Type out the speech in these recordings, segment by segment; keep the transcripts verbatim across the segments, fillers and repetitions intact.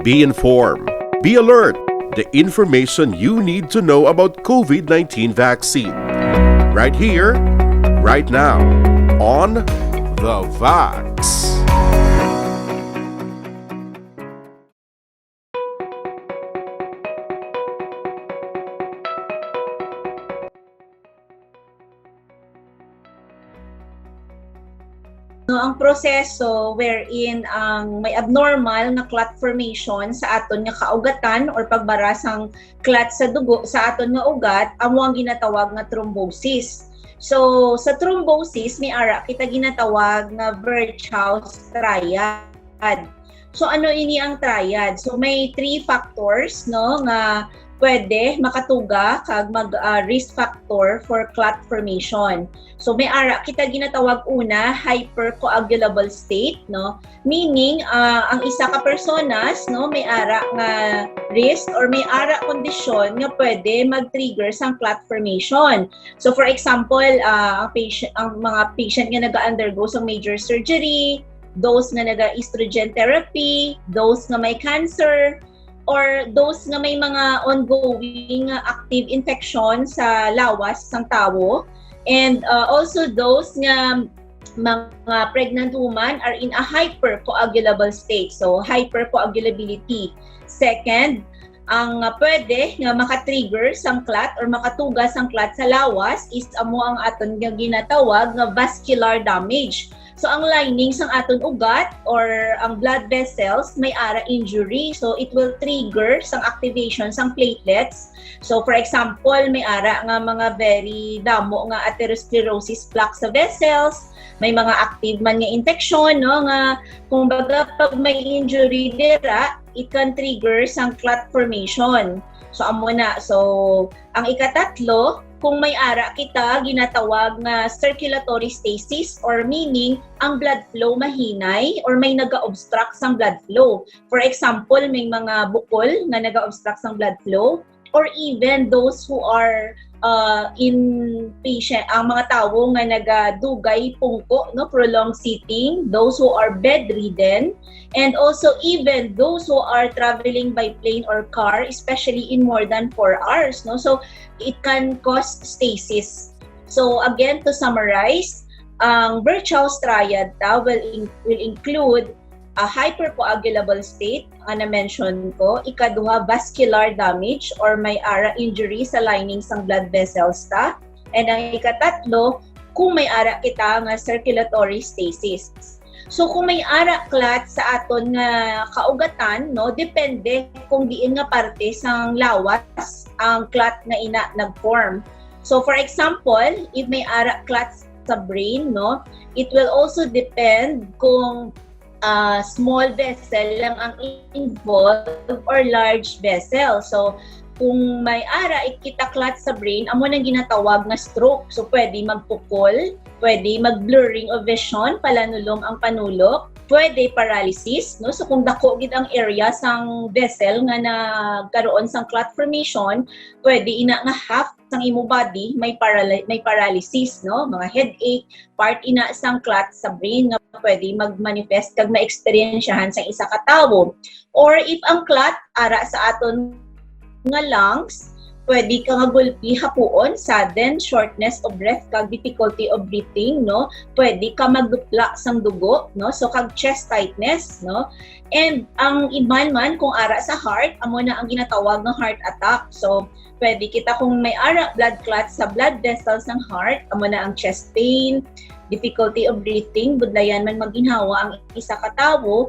Be informed. Be alert. The information you need to know about COVID nineteen vaccine. Right here, right now, on The Vax. No, ang proseso wherein ang may abnormal nga clot formation sa aton nga kaugatan or pagbara sang clot sa dugo sa aton nga ugat, amo ang ginatawag nga thrombosis. So, sa thrombosis, may ara kita ginatawag nga Virchow's triad. So, ano ini ang triad? So, may three factors, no, nga pwede makatuga kag mag ah, risk factor for clot formation. So, may ara kita ginatawag una hypercoagulable state, no? Meaning, ah, ang isa ka personas, no, may ara nga risk or may ara kondisyon nga pwede mag-trigger sang clot formation. So, for example, ah, ang patient, ang mga patient nga naga-undergo sa major surgery, those nga naga-estrogen therapy, those nga may cancer, or those nga may mga ongoing nga active infection sa lawas sang tawo, and uh, also those nga mga pregnant woman are in a hypercoagulable state. So, hypercoagulability. Second, ang uh, pwede nga makatrigger sang clot or makatuga sang clot sa lawas is amo ang aton nga ginatawag nga vascular damage. So, ang lining sang aton ugat or ang blood vessels may ara injury. So, it will trigger sang activation sang platelets. So, for example, may ara nga mga very damo nga atherosclerosis plaque sa vessels, may mga active man nga infection, no, nga kumbaga pag may injury dira, it can trigger sang clot formation. So, amo na. So, ang ikatatlo, kung may ara kita ginatawag nga circulatory stasis, or meaning ang blood flow mahinay or may naga-obstruct sang blood flow. For example, may mga bukol nga naga-obstruct sang blood flow, or even those who are uh, in patient, ang mga tawo nga nagadugay pungko, no, prolonged sitting, those who are bedridden, and also even those who are traveling by plane or car, especially in more than four hours, no? So, it can cause stasis. So again, to summarize, ang Virchow's triad ta will, in- will include a hypercoagulable state nga na-mention ko, ikaduha, vascular damage or may ara injury sa lining sang blood vessels ta, and ang ikatatlo, kung may ara kita nga circulatory stasis. So kung may ara clot sa aton nga kaugatan, no, depende kung diin nga parte sang lawas ang clot nga ina nag-form. So for example, if may ara clot sa brain, no, it will also depend kung uh, small vessel lang ang involved or large vessel. So kung may ara kita clot sa brain, amo nang ginatawag nga stroke. So pwede magpukol, pwede mag-blurring of vision, palanulom ang panulok, pwede paralysis, no? So kung dako gid ang area sang vessel nga nagkaroon sang clot formation, pwede ina nga half sang imo body may parali- may paralysis, no? Mga headache, part ina sang clot sa brain nga pwede mag-manifest kag ma-experiensyahan sa isa ka tawo. Or if ang clot ara sa aton nga lungs, pwede ka nga gulpi, hapuon, sudden shortness of breath kag difficulty of breathing, no? Pwede ka magdupla sang dugo, no? So kag chest tightness, no? And ang iban man kung ara sa heart, amo na ang ginatawag nga heart attack. So pwede kita kung may ara blood clot sa blood vessels ng heart, amo na ang chest pain, difficulty of breathing, budlayan man maginhawa ang isa ka tawo,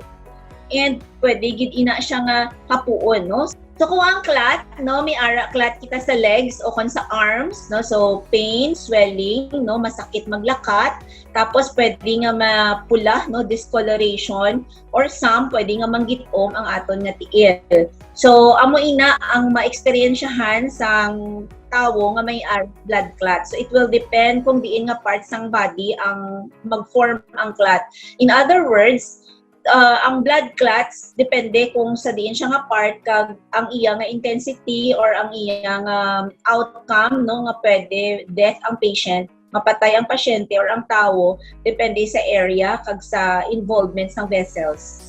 and pwede gid ina siya nga hapuon, no? So kung ang clot, no, may ara clot kita sa legs o kon sa arms, no, so pain, swelling, no, masakit maglakat, tapos pwede nga mapula, no, discoloration, or some pwede nga manggitom ang aton nga tiil. So amo ina ang ma-experiensyahan sang tawo nga may ar- blood clot. So it will depend kung diin nga part sang body ang mag-form ang clot. In other words, uh, ang blood clots depende kung sa diin siya nga part kag ang iya nga intensity or ang iya nga outcome, no, nga pwede death ang patient, mapatay ang pasyente or ang tawo, depende sa area kag sa involvement sang vessels.